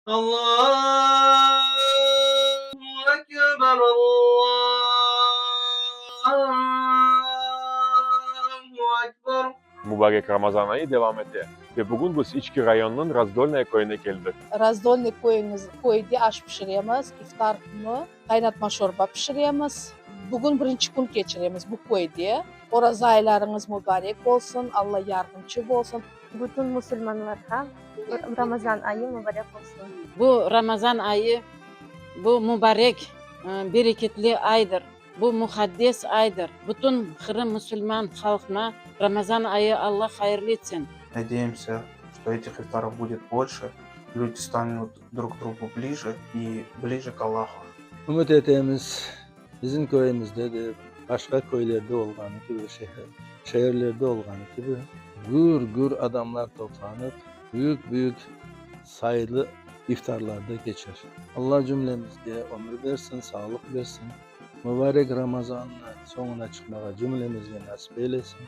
Allahu ekber, Allahu ekber. Mubarek Ramazan ayı devam ete ve bugün biz İçki rayonınıñ Razdolnoye köyüne keldik. Razdolnoye köyüñiz, köyde aş pişiremiz, iftar künü qaynatma şorba pişiremiz. Bugün birinci kün keçiremiz bu köyde. Oraza aylarıñız mubarek olsun, Alla yardımcı bolsun. Bütün musulmanlarğa Ramazan ayı mubarek olsun. Bu Ramazan ayı, bu mubarek, bereketli aydır, bu muqaddes aydır. Bütün Qırım musulman halqına Ramazan ayı Alla hayırlı etsin. Надеемся, что этих ифтаров будет больше, люди станут друг к другу ближе и ближе к Аллаху. Ümüt etemiz, bizim köyümizde de, başqa köylerde olğanı kibi, şeerlerde olğanı kibi, gür-gür adamlar toplanıp, büyük-büyük sayılı iftarlarda keçer. Alla cümlemizge ömür bersin, sağlıq bersin, mubarek Ramazannı soñuna çıqmağa cümlemizge nasip eylesin.